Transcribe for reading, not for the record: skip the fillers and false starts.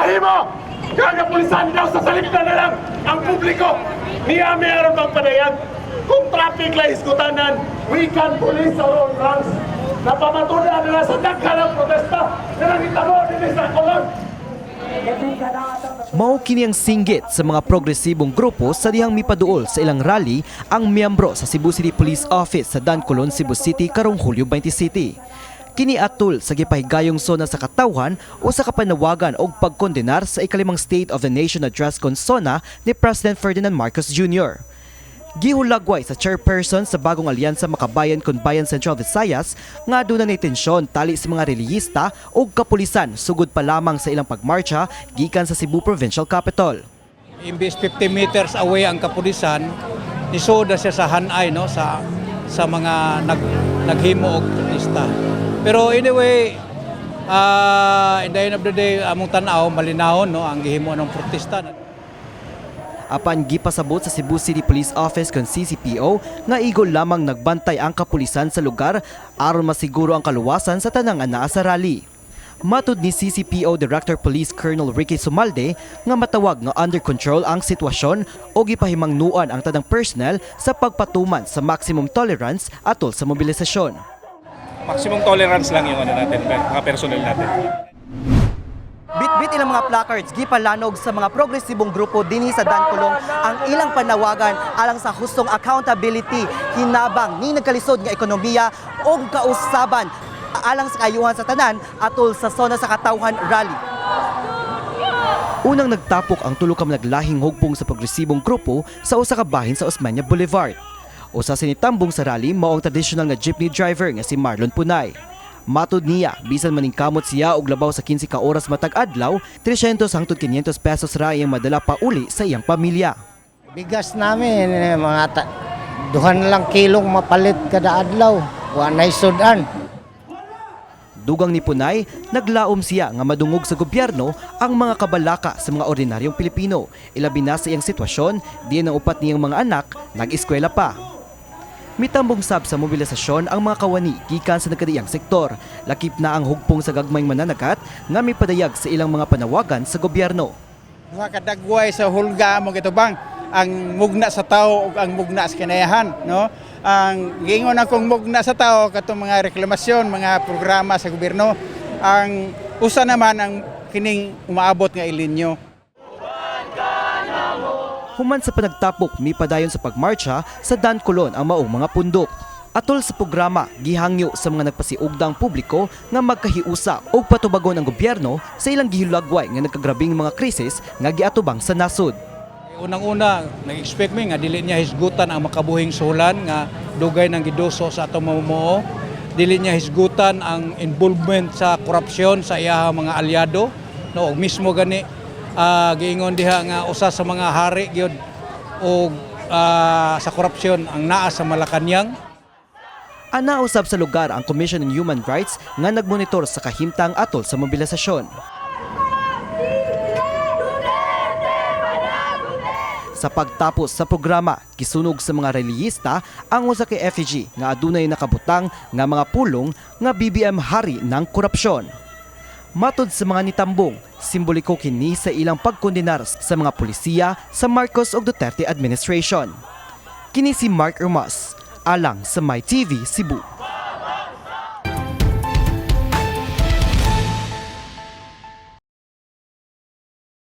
Mahimo! Kaya pulisan daw sa salimdan na lang ang publiko. Niya meron bang padayag? Kung traffic light hisgutanan, we can police our own ranks. Napamatunan na sa daghan ng protesta na nangitabo dinhi sa Colon. Mao kini ang singgit sa mga progresibong grupo sa dihang mipaduol sa ilang rally ang miyembro sa Cebu City Police Office sa Dan Colon, Cebu City karong Hulyo 27. Kini atul sa gipahigayong SONA sa katawhan o sa kapanawagan og pagkondenar sa ikalimang State of the Nation Address kon SONA ni President Ferdinand Marcos Jr. Gihulagway sa chairperson sa bagong alyansa Makabayan kon Bayan Central Visayas nga aduna nay tensyon tali sa mga reliyista ug kapulisan sugod pa lamang sa ilang pagmarcha gikan sa Cebu Provincial Capitol. Imbis 50 meters away ang kapulisan, nisoda siya sa hanay, no, sa mga naghimo og protesta. Pero anyway, in the end of the day, among tan-aw malinawon, no, ang gihimo ng protesta. Apan gipasabot sa Cebu City Police Office kon CCPO nga igo lamang nagbantay ang kapulisan sa lugar aron masiguro ang kaluwasan sa tanang anaa sa rally. Matud ni CCPO Director Police Colonel Ricky Sumalde nga matawag nga under control ang sitwasyon o gipahimangnuan ang tanang personnel sa pagpatuman sa maximum tolerance atol sa mobilisasyon. Maximum tolerance lang yung ano natin, mga personnel natin. Bitbit ilang mga placards gipalanog sa mga progresibong grupo dinhi sa Dankulong ang ilang panawagan alang sa hustong accountability, hinabang ni nagkalisod nga ekonomiya ug kausaban alang sa kaayuhan sa tanan atol sa SONA sa Katawhan rally. Unang nagtapok ang tulo ka naglahing hugpong sa progresibong grupo sa usa ka bahin sa Osmeña Boulevard. Usa sa nitambong sa rally mao ang tradisyonal nga jeepney driver nga si Marlon Punay. Matud niya, bisan maningkamot siya og labaw sa 15 ka oras matag adlaw, 300 hangtod 500 pesos ra iyang madala pauli sa iyang pamilya. Bigas namin, eh, mga duhan lang kilong mapalit kada adlaw. Wa nay sudan. Dugang ni Punay, naglaom siya nga madungog sa gobyerno ang mga kabalaka sa mga ordinaryong Pilipino. Ilabi na sa iyang sitwasyon, diin ang upat niyang mga anak nag-eskwela pa. Mitambong sab sa mobilisasyon ang mga kawani gikan sa nagkadaiyang sektor. Lakip na ang hugpong sa gagmayng mananagat nga mipadayag sa ilang mga panawagan sa gobyerno. Duha ka dagway sa hulga mo gitubang ang mugna sa tao ug ang mugna sa kinayahan, no? Ang giingon akong mugna sa tao katong mga reklamasyon, mga programa sa gobyerno. Ang usa naman ang kining umaabot nga El Niño. Human sa panagtapok, mipadayon sa pagmarcha sa Dan Colon ang maong mga pundok. Atol sa programa, gihangyo sa mga nagpasiugdang publiko nga magkahiusa og patubagon ang gobyerno sa ilang gihilagway nga nagkagrabing mga krisis nga giatubang sa nasod. Unang-una, nag-expect mi nga dili niya hisgutan ang makabuhing sulan nga dugay nang giduso sa atong mamumuo. Dili niya hisgutan ang involvement sa korupsyon sa iyahang mga alyado. No, ug mismo gani giingon diha nga usa sa mga hari gyud og sa korupsyon ang naa sa Malacañang. Ana usab sa lugar ang Commission on Human Rights nga nagmonitor sa kahimtang atol sa mobilisasyon. Sa pagtapos sa programa, gisunog sa mga reliyista ang usa ka effigy nga adunay nakabutang nga mga pulong nga "BBM hari ng korupsyon." Matod sa mga nitambong, simboliko kini sa ilang pagkondenar sa mga pulisiya sa Marcos ug Duterte administration. Kini si Mark Ermas, alang sa MyTV Cebu.